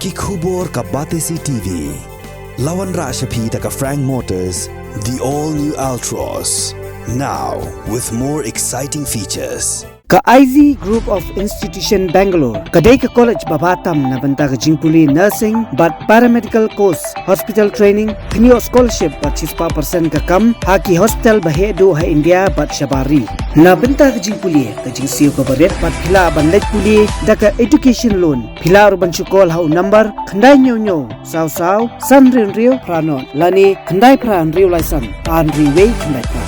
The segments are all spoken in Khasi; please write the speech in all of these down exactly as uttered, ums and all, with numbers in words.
Ki khubor ka Batesi T V. La wanrah sha phi da ka Frank Motors, the all new Altroz. Now with more exciting features. Ka Ivy Group of Institution Bangalore ka dei ka college ba bha tam na bynta ka jingpule nursing bad paramedical course, hospital training, pynïoh scholarship bad shispah percent ka kam ha ki hospital ba heh duh ha India bad shabar ri. Na bynta ka jingpule, ka jingsiew kaba rit bad phi lah ban leit pule da ka education loan. Phi lah ruh ban shu call ha u number khyndai hynñiew hynñiew saw saw san hynriew hynriew phra nod lane khyndai phra hynriew lai san ar hynriew wei khyndai phra.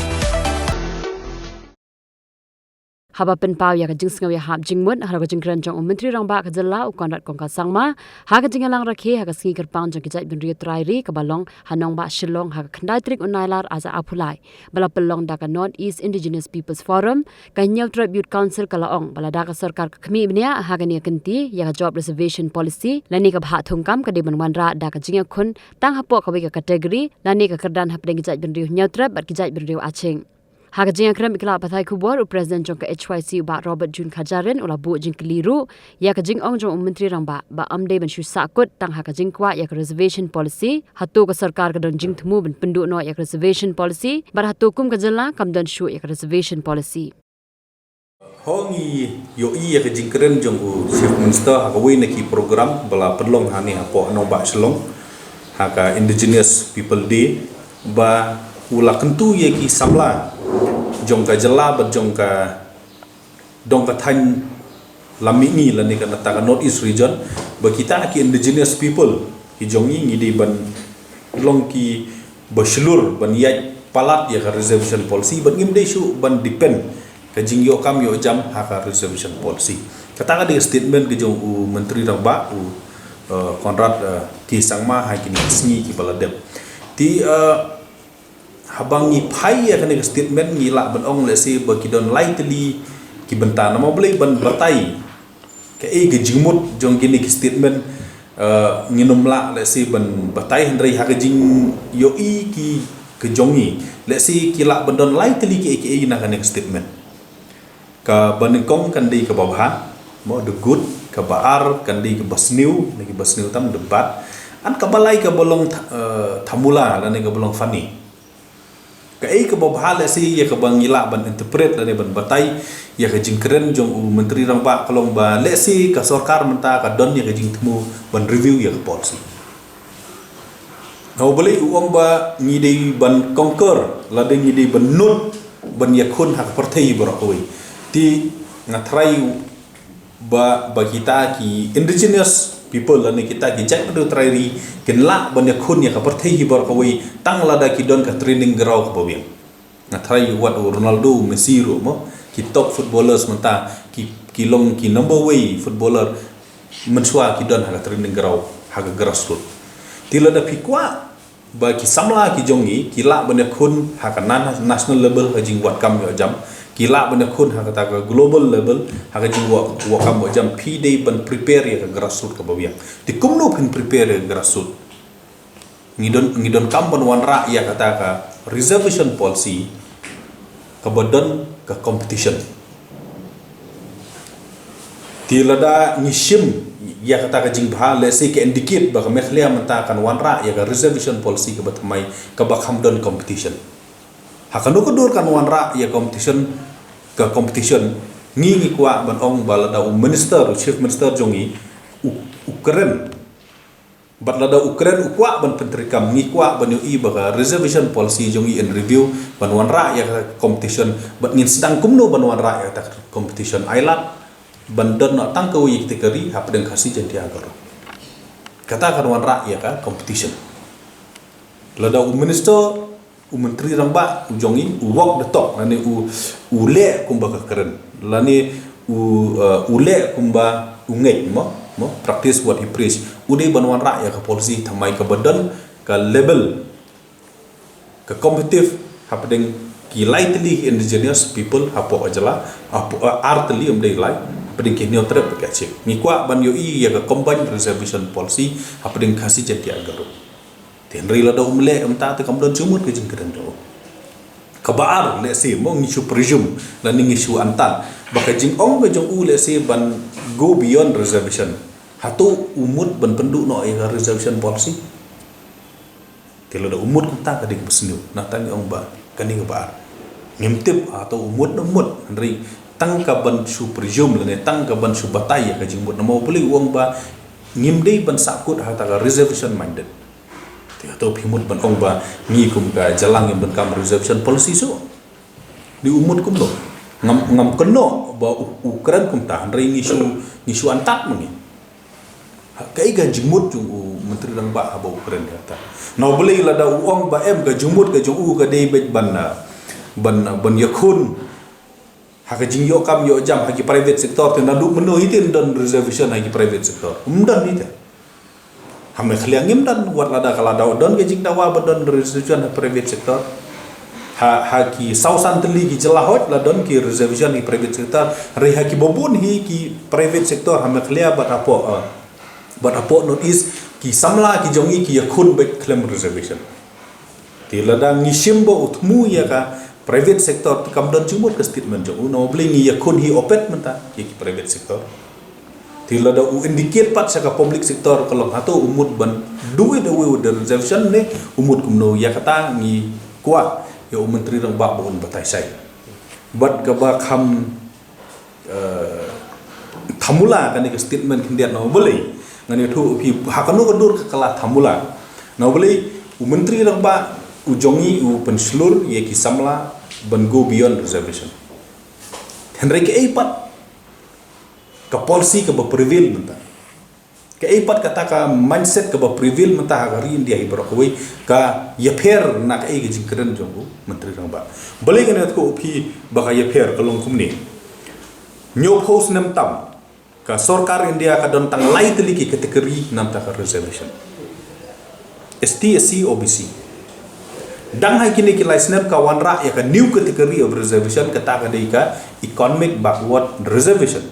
Haba pynpaw ïa ka jingsngew ïahap jingmut halor ka jingkren jong u Myntri Rangbah ka jylla u Conrad Kongkal Sangma ha ka jingïalang rakhe ha ka sngi kyrpang jong ki jaitbynriew trai ri kaba long ha nongbah Shillong ha ka khyndai tarik u Nailar ar hajar arphew lai ba la pynlong da ka North East Indigenous Peoples Forum, ka Hynñiewtrep Youth Council ka la ong ba lada ka sorkar ka khmih bniah ha kane ka kynti ïa ka job reservation policy lane ka bhah thungkam, ka dei ban wanrah da ka jingïakhun tang hapoh kawei ka category lane ka kyrdan hapdeng ki jaitbynriew Hynñiewtrep bad ki jaitbynriew Aching. Ha ka jingïakren bad ki lad pathai khubor, u President jong ka H Y C u Bah Robert June Kharjahrin u la buh jingkylli ruh ïa ka jingong jong u Myntri Rangbah ba ym dei ban shu sahkut tang ha ka jingkwah ïa ka reservation policy, hato ka sorkar ka don jingthmu ban pynduh noh ïa ka reservation policy bad hato kum ka jylla kam don shuh ïa ka reservation policy. Ho ngi ïohi ïa ka jingkren jong u Chief Minister ha kawei na ki program ba la pynlong hangne hapoh nongbah Shillong ha ka Indigenous People Day, ba u la kyntu ïa ki samla jong ka jylla bad jong ka dong ka thaiñ Lammihngi lane ka nata ka North East region, ba kita ki indigenous people ki jong ngi ngi dei ban long kiba shlur ban ïaid palat ïa ka reservation policy, bad ngim dei shuh ban depend ka jingïoh kam ïoh jam ha ka reservation policy. Kata ka dei ka statement ka jong u Myntri Rangbah u, eh, Conrad, eh, K Sangma ha kine ki sngi kiba la dep. Te, eh, haba ngi phai ïa kane ka statement ngi lah ban ong lehse ba ki don lai tylli ki bynta. Namar balei ban batai kaei ka jingmut jong kine ki statement, eh, ngin ym lah lehse ban batai, hynrei ha ka jingïohi ki ka jong ngi lehse ki lah ban don lai tylli kiei kiei na kane ka statement. Kaba nyngkong kan dei kaba bha, mo, the good, kaba ar kan dei kaba sniew, ne kaba sniew tam, the bad. An kaba lai kaba long tha-, eh, thamula lane kaba long funny. Kaei kaba bha lehse ïa kaba ngi lah ban interpret lane ban batai ïa ka jingkren jong u Myntri Rangbah ka long ba lehse ka sorkar mynta ka don ïa ka jingthmu ban review ïa ka policy. Namar balei u ong ba ngi dei ban conquer lane ngi dei ban nud ban ïakhun ha ka pyrthei baroh kawei. Te nga tharai ba, ba kita ki indigenous people lane kita ki jaitbynriew trai ri kin lah ban ïakhun ïa ka pyrthei hi baroh kawei tang lada ki don ka training ground kaba biang. Nga tharai wat u Ronaldo, u Messi ruh, mo, ki top footballers mynta ki, ki long ki number wei footballer mynshuwa ki don ha ka training ground, ha ka grassroot. Te lada phi kwah ba ki samla ki jong ngi ki lah ban ïakhun ha ka na-, national level ha ka jingwad kam ïoh jam, ki lah ban ïakhun ha kata ka global level ha ka jingwad, wad kam wad jam, phi dei ban prepare ïa ka grassroot kaba biang. Te kumno phin prepare ïa ka grassroot? Ngi don, ngi donkam ban wanrah ïa kata ka reservation policy kaba don ka competition. Te lada ngi shim ïa kata ka jingbha, lehse ka indicate ba ka Meghalaya mynta kan wanrah ïa ka reservation policy kaba thymmai, kaba kham don competition. Ha kano ka dur kan wanrah ïa competition, ka competition, ngi, ngi kwah ban ong ba lada u minister, u chief minister jong ngi, u, u kren, bad lada u kren u kwah ban pyntreikam, ngi kwah ban ïohi ba ka reservation policy jong ngi in review, ban wanrah ïa ka competition, bad ngin sdang kumno ban wanrah ïa ka competition. Ai lad ban don noh tang kawei ïa kita ki ri hapdeng Khasi, Jaintia, Garo. Kata kan wanrah ïa ka competition. Lada u minister, u Myntri Rangbah u jong ngi, u walk the talk, lane u, u leh kumba ka kren, lane u, uh, u leh kumba u ngeit, mo, mo, practice what he preach. U dei ban wanrah ïa ka policy thymmai kaba don ka level, ka competitive hapdeng ki lai tylli ki indigenous people hapoh ka jylla, hapoh, uh, ar tylli, ym dei lai, hapdeng ki Hynñiewtrep bad ki Achik. Ngi kwah ban ïohi ïa ka combined reservation policy hapdeng Khasi, Jaintia, Garo. Te hynrei lada um leh mynta te kam don jingmut ka jingkren jong u. Kaba ar, lehse, mo, ngi shu presume lane ngi shu antad ba ka jingong ka jong u lehse ban go beyond reservation. Hato u mut ban pynduh noh ïa ka reservation policy? Te lada u mut kumta ka dei kaba sniew, nangta ngi ong ba kane kaba ar. Ngim tip hato u mut ne em mut, hynrei tang ka ban shu presume lane tang ka ban shu batai ïa ka jingmut, namar balei u ong ba ngim dei ban sahkut ha kata ka reservation minded. Te hato phi mut ban ong ba ngi kum ka jylla ngim donkam reservation policy shuh? Dei u mut kumno? Ngam, ngam kynnoh ba u, u kren kumta, hynrei ngi shu, ngi shu antad ma ngi. Ha, kaei ka jingmut jong u Myntri Rangbah haba u kren ïa kata? Namar balei lada u ong ba em, ka jingmut ka jong u ka dei beit ban, ah, ban, ah, ban ïakhun ha ka jingïoh kam ïoh jam ha ki private sector, te naduh mynno hi te don reservation ha ki private sector? Ym don hi te. Ha Meghalaya ngim don, wat lada ka la daw don ka jingdawa ba don reservation ha private sector. Ha, ha ki saw san tylli ki jylla hooid la don ki reservation ha ki private sector. Hynrei ha kiba bun hi ki private sector ha Meghalaya bad hapoh, eh, bad hapoh North East, ki samla ki jong ngi ki ïakhun beit khlem reservation. Te lada ngi shim ba u thmu ïa ka private sector, te kam don jingmut ka statement jong u, namar balei ngi ïakhun hi opet mynta ïa ki private sector? Te lada u indicate pat sha ka public sector ka long, hato u mut ban do it away with the reservation ne u mut kumno? Ïa kata ngi kwah ïa u Myntri Rangbah ba un batai shai. Bad kaba kham, eh, thamula kane ka statement khyndiat, namar balei? Ngan ïathuh ïa phi ha kano ka dur ka la thamula. Namar balei u Myntri Rangbah u jong ngi u pynshlur ïa ki samla ban go beyond reservation. Hynrei kaei pat ka policy kaba prevail mynta? Kaei pat kata ka mindset kaba prevail mynta ha ka ri India hi baroh kawei, ka ïapher na kaei ka jingkren jong u Myntri Rangbah? Balei ngan ïathuh ïa phi ba ka ïapher? Ka long kumne. Hynñiewphew snem tam ka sorkar India ka don tang lai tylli ki category na bynta ka reservation. S T, S C, O B C. Dang ha kine ki lai snem ka wanrah ïa ka new category of reservation, kata ka dei ka economic backward reservation.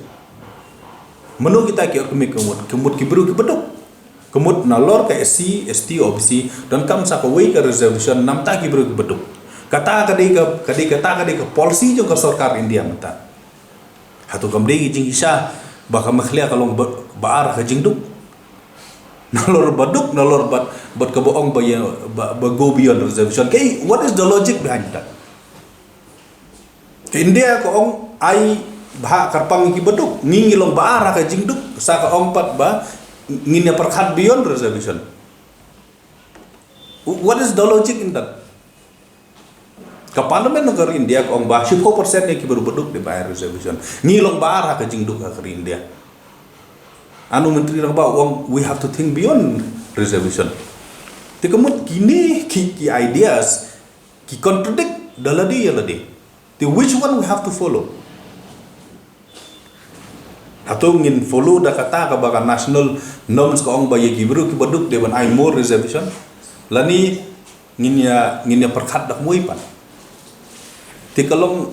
Mano kita ki economic? Ka mut, ka mut ki briew kiba duk. Ka mut nalor ka S C, S T, O B C, donkam sa kawei ka reservation na bynta ki briew kiba duk. Kata ka dei ka, ka dei kata ka dei ka policy jong ka sorkar India mynta. Hato kam dei ka jingshisha ba ka Meghalaya ka long ba, ba ar ha ka jingduk? Nalor ba duk, nalor bad, bad kaba ong ba ïa, ba, ba go beyond reservation. Kaei, what is the logic behind that? Ka India ka ong ai bha kyrpang ïa kiba duk, ngi ngi long ba ar ha ka jingduk, sa ka ong pat ba ngin ïa pyrkhat beyond reservation. What is the logic in that? Ka Parliament na ka ri India ka ong ba shiphew percent ïa ki briew ba duk dei ban ai reservation. Ngi long ba ar ha ka jingduk ha ka ri India. Anu Myntri Rangbah u ong we have to think beyond reservation. Te ka mut kine ki, ki ideas ki contradict da lade ïa lade. Te which one we have to follow? Hato ngin follow da kata kaba ka national norms ka ong ba ïa ki briew kiba duk dei ban ai more reservation, lane ngin ïa, ngin ïa pyrkhat da kawei pat? Te ka long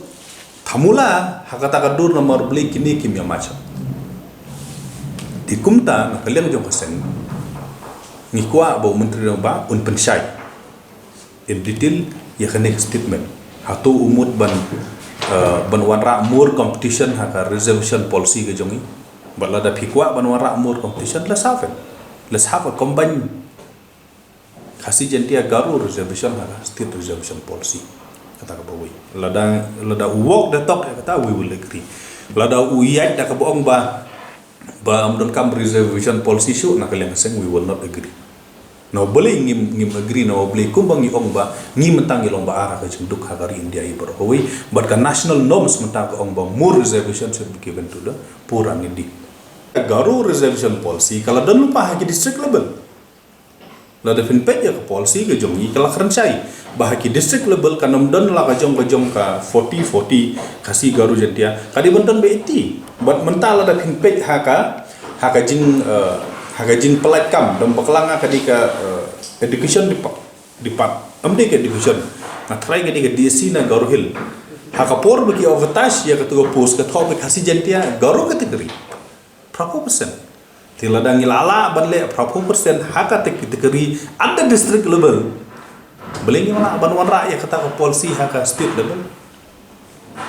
thamula ha kata ka dur namar balei kine kim ïa match up. Te kumta na ka liang jong ka seng ngi kwah ba u Myntri Rangbah un pynshai in detail ïa kane ka statement. Hato u mut ban, eh, ban wanrah more competition ha ka reservation policy ka jong ngi? Bad lada phi kwah ban wanrah more competition, let's have it. Let's have a combined Khasi Jaintia Garo reservation ha ka state reservation policy. Kata kaba wei. Lada, lada u walk the talk ïa kata, we will agree. Lada u ïaid da kaba ong ba, ba ym donkam reservation policy shuh, na ka liang ka seng we will not agree. Namar balei ngim, ngim agree? Namar balei? Kumba ngi ong ba ngi mynta ngi long ba ar ha ka jingduk ha ka ri India hi baroh kawei. Bad ka national norms mynta ka ong ba more reservation should be given to the poor and needy. Garo reservation policy ka la don lypa ha ki district level. Lada phin peit ïa ka policy ka jong ngi ka la kren shai ba ha ki district level kan ym don la ka jong, ka jong ka forty forty Khasi Garo Jaintia, ka dei ban don ba eighty. Bad mynta lada phin peit ha ka, ha ka jing, eh, ha ka jingpynlait kam, dang bakla nga ka dei ka, eh, education depart-, depart-, ym dei ka education, nga tharai ka dei ka D S C na Garo Hill. Ha ka por ba ki advertise ïa katu ka post ka thoh ba Khasi Jaintia Garo category. Phraphew percent. Te lada ngi la lah ban leh phraphew percent ha ka te-, category at the district level, balei ngim lah ban wanrah ïa kata ka policy ha ka state level?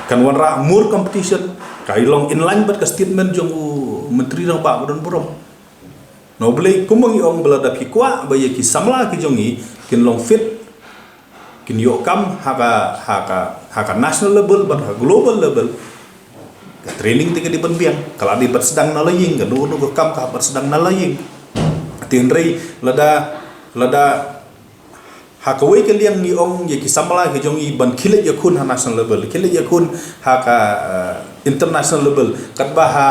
Kan wanrah more competition, ka long in line bad ka statement jong u Myntri Rangbah ba don burom. Nongblei, kumba ngi ong ba lada phi kwah ba ïa ki samla ki jong ngi kin long fit, kin ïoh kam ha ka, ha ka, ha ka national level bad ha global level, ka training te ka dei ban biang, ka la dei ban sdang na la ïing, kano kano ka kam ka hap ban sdang na la ïing. Te hynrei lada, lada ha kawei ka liang ngi ong ïa ki samla ki jong ngi ban khie leit ïakhun ha national level, khie leit ïakhun ha ka, eh, international level, katba ha,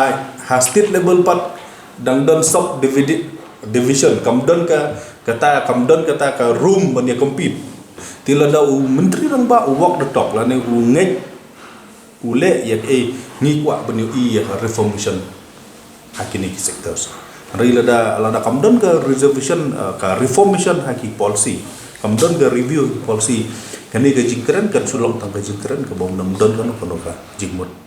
ha state level pat dang don sub division, kam don ka, kata, kam don kata ka room ban ïa compete. Te lada u Myntri Rangbah u walk the talk lane u ngeit, u leh ïa kaei ngi kwah ban ïohi ïa ka reformation ha kine ki sectors. Hynrei lada, lada kam don ka reservation, eh, ka reformation ha ki policy, kam don ka review policy, kane ka jingkren kan shu long tang ka jingkren, ka bym don kano kano ka jingmut.